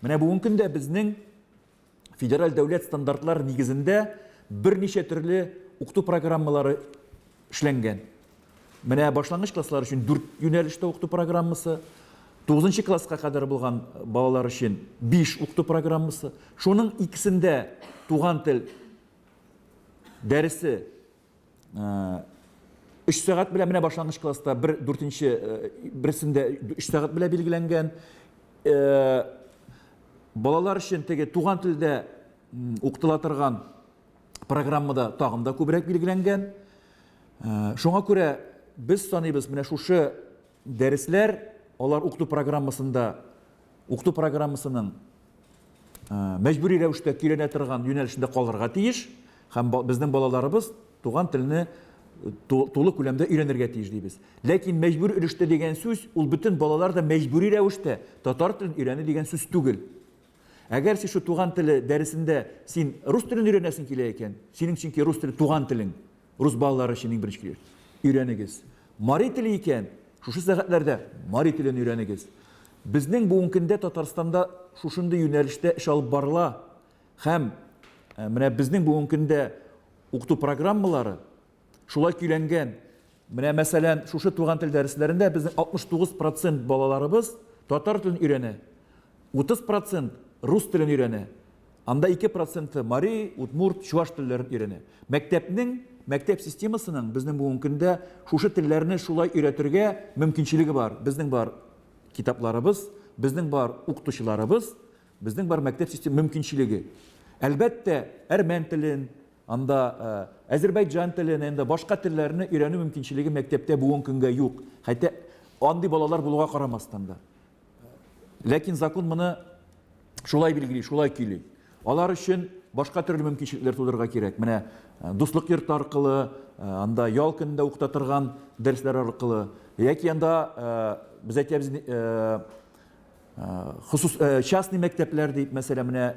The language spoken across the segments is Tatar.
Менә бүгенге көндә безнең федераль дәүләт стандартлар нигезендә берничә төрле укыту программалары эшләнгән. Менә башлангыч класслар өчен дүрт юнәлештә укыту программасы, тугызынчы класска кадәр булган балалар өчен биш укыту программасы. Шуның икесендә туган тел дәресе өч сәгать белән менә башлангыч класста бер дүртенче берсендә өч сәгать белән билгеләнгән. Балалар өчен теге туган телдә укытыла торган программада тагын да күбрәк билгеләнгән. Шуңа күрә без саныйбыз, менә шушы дәресләр, алар укыту программасында, укыту программасының мәҗбүри рәвештә көйләнә торган юнәлешендә калырга тиеш һәм безнең балаларыбыз туган телне тулы күләмдә өйрәнергә тиеш дибез. Ләкин мәҗбүри өлештә дигән сүз ул бөтен балалар да мәҗбүри рәвештә татар телен өйрәнү дигән сүз түгел. Әгәр син шул туган теле дәресендә син рус телен өйрәнәсең килә икән, синең чөнки рус теле туган телең, рус балалары өчен иң беренче килер. Өйрәнегез. Мари теле икән, шушы сәгатьләрдә мари телен өйрәнегез. Безнең бүгенге көндә Татарстанда шушындый юнәлештә эш алып барыла һәм э, менә безнең бүгенге көндә укыту программалары шулай көйләнгән. Менә мәсәлән, шушы туган тел дәресләрендә безнең 69 процент балаларыбыз татар телен өйрәнә. 30 процент рус телен өйрәнә. Анда 2 проценты мари, удмурт, чуваш телләрен өйрәнә. Мәктәпнең, мәктәп системасының безнең бүгенге көндә шушы телләрне шулай өйрәтергә мөмкинчелеге бар. Безнең бар китапларыбыз, безнең бар укытучыларыбыз, безнең бар мәктәп системасы мөмкинчелеге. Әлбәттә, әрмән телен, анда әзербайҗан телен, инде башка телләрне өйрәнү мөмкинчелеге мәктәптә бүгенге көнгә юк. Хәтта андый балалар булуга карамастан да. Ләкин закон моны шулай билгели, шулай көйли. Алар өчен башка төрле мөмкинчелекләр тудырырга кирәк. Менә э, дуслык йорты аркылы, э, анда ял көнендә укыта торган дәресләр аркылы, яки анда э, без әйтәбез хосус частный мәктәпләр дип, мәсәлән, менә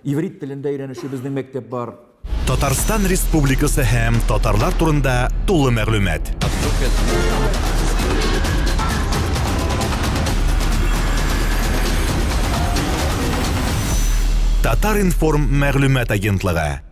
иврит телендә өйрәнүче безнең мәктәп бар. Татарстан Республикасы һәм татарлар турында тулы мәгълүмат. Татар-информ мәгълүмат агентлыгы.